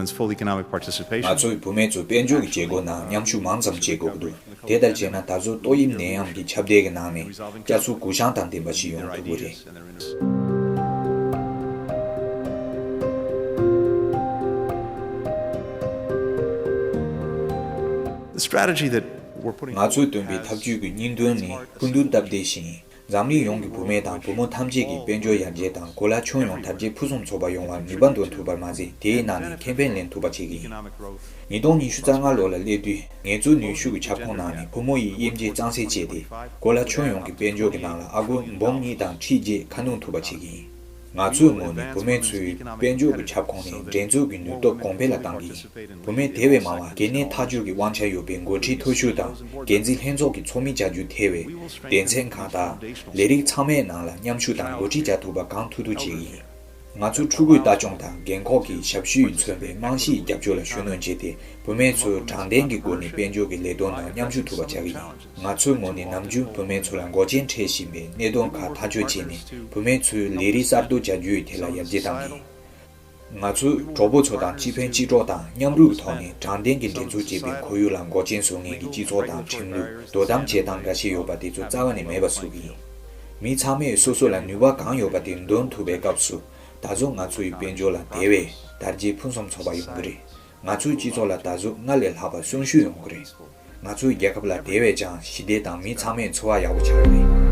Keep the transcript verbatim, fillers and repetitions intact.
Full economic participation. ང་ཚོས་བུད་མེད་ཚོ་དཔལ་འབྱོར་གྱི་བྱེད་སྒོ་ནང་མཉམ་ཞུགས་མང་ཙམ་བྱེད་དགོས་ཀྱི་འདུག་དེ་ལྟར་བྱས་ན་ད་གཟོད་ཏོག་དབྱིབས་ནད་ཡམས་ཀྱི་ཁྱབ་གདལ་གྱི་ནང་ནས་བསྐྱར་གསོ་གུ་བཤངས་དང་ལྡན་པ་ཞིག་ཡོང་ཐུབ་ཀྱི་རེད། The strategy that we're putting ང་ཚོས་བཏོན་པའི་ཐབས་ཇུས་ཀྱི་སྙིང་དོན་ནི་སྐུ་མདུན་སྟབས་བདེ་ཞིང་། འཛམ་གླིང་ཡོངས་ཀྱི་བུད་མེད་དང་བུ་མོ་ཐམས་ཅད་ཀྱི་དཔལ་འབྱོར་ཡར་རྒྱས་དང་གོ་ལ་ཁྱོན་ཡོངས་དར་རྒྱས་ཕུན་སུམ་ཚོགས་པ་ཡོང་བར་ནུས་པ་འདོན་ཐུབ་པར་མ་ཟད། དེའི་ནང་ནས་ཁེ་ཕན་ལེན་ཐུབ་པ་བྱེད་ཀྱི་ཡིན། ཉིས་སྟོང་ཉི་ཤུ་རྩ་ལྔ་ལོ་ལ་སླེབས་དུས་ངལ་རྩོལ་ནུས་ཤུགས་ཀྱི་ཁྱབ་ཁོངས་ནང་ནས་བུ་མོ་ཡི་དབྱེ་འབྱེད་གཙང་སེལ་བྱས་ཏེ། གོ་ལ་ཁྱོན་ཡོངས་ཀྱི་དཔལ་འབྱོར་གྱི་ནང་ལ་ཨ་སྒོར་འབུམ་གཉིས་དང་ཁྲི་བརྒྱད་ཁ་སྣོན་ཐུབ་པ་བྱེད་ཀྱི་ཡིན། ང་ཚོའི་ངོས་ནས་བུད་མེད་ཚོའི་དཔལ་འབྱོར་གྱི་ཁྱབ་ཁོངས་ནས་འགྲན་རྩོད་ཀྱི་ནུས་སྟོབས་གོང་འཕེལ་ལ་གཏང་གི་ཡིན། བུད་མེད་དེ་བས་མང་བ་གལ་གནད་ཐག་གཅོད་ཀྱི་དབང་ཆ་ཡོད་པའི་འགོ་ཁྲིད་མཐོ་ཤོས་དང་འགན་འཛིན་ལྷན་ཚོགས་ཀྱི་ཚོགས་མི་བྱ་རྒྱུ་ཐེ་བའི་སྡེ་ཚན་ཁག་དང་ལས་རིགས་ཚང་མའི་ནང་ལ་མཉམ་ཞུགས་དང་འགོ་ཁྲིད་བྱ་ཐུབ་པ་གང་ཐུབ་ཐུབ་བྱེད་ཀྱི་ཡིན། ང་ཚོའི་ཕྲུ་གུའི་ལྟ་སྐྱོང་དང་རྒན་འཁོགས་ཀྱི་ཞབས་ཞུས་མཚོན་པའི་རྨང་གཞིའི་རྒྱབ་སྐྱོར་ལ་ཤུགས་སྣོན་བྱས་ཏེ་བུད་མེད་ཚོས་དྲང་བདེན་གྱི་སྒོ་ནས་དཔལ་འབྱོར་གྱི་ལས་དོན་ནང་མཉམ་ཞུགས་ཐུབ་པ་བྱ་གི་ཡིན། ང་ཚོའི་ངོས་ནས་ནམ་རྒྱུན་བུད་མེད་ཚོ་ལ་མགོ་ཅན་འཕྲད་བཞིན་པའི་གནད་དོན་ཁག་ཐག་གཅོད་བྱས་ནས་བུད་མེད་ཚོའི་ལས་རིགས་གསར་གཏོད་བྱ་རྒྱུའི་ཐད་ལ་ཡར་རྒྱས་བཏང་གི་ཡིན། ང་ཚོས་གྲོགས་པོ་ཚོ་དང་སྤྱི་ཕན་སྤྱི་གྲོགས་དང་མཉམ་རུབ་ཀྱི་ཐོག་ནས་དྲང་བདེན་གྱི་འགྲན་ཚོགས་ཅེས་པའི་ཁོར་ཡུག་ལ་མགོ་ཅན་བཟོ་མཁན་གྱི་སྤྱི་ཚོགས་དང་ཁྲིམས་ལུགས་དོ་དམ་བྱེད་སྟངས་འགའ་ཤས་ཡོད་པ་དེ་ཚོ་རྩ་བ་ནས་མེད་པ་བཟོ་གི་ཡིན། མི་ཚང་མས་སོ་སོ་ལ་ནུས་པ་གང་ཡོད་པ་དེ་འདོན་ཐུབ་པའི་སྐབས་སུ་ད་གཟོད་ང་ཚོ་ཡི་དཔལ་འབྱོར་ལ་དེ་བས་དར་རྒྱས་ཕུན་སུམ་ཚོགས་པ་ཡོང་གི་རེད། ང་ཚོའི་སྤྱི་ཚོགས་ལ་ད་གཟོད་སྔར་ལས་ལྷག་པ་གསོན་ཤུགས་ཡོང་གི་རེད། ང་ཚོའི་རྒྱལ་ཁབ་ལ་དེ་བས་ཀྱང་ཞི་བདེ་དང་མི་ཚང་མའི་འཚོ་བ་ཡག་པོ་ཆགས་ཀྱི་རེད།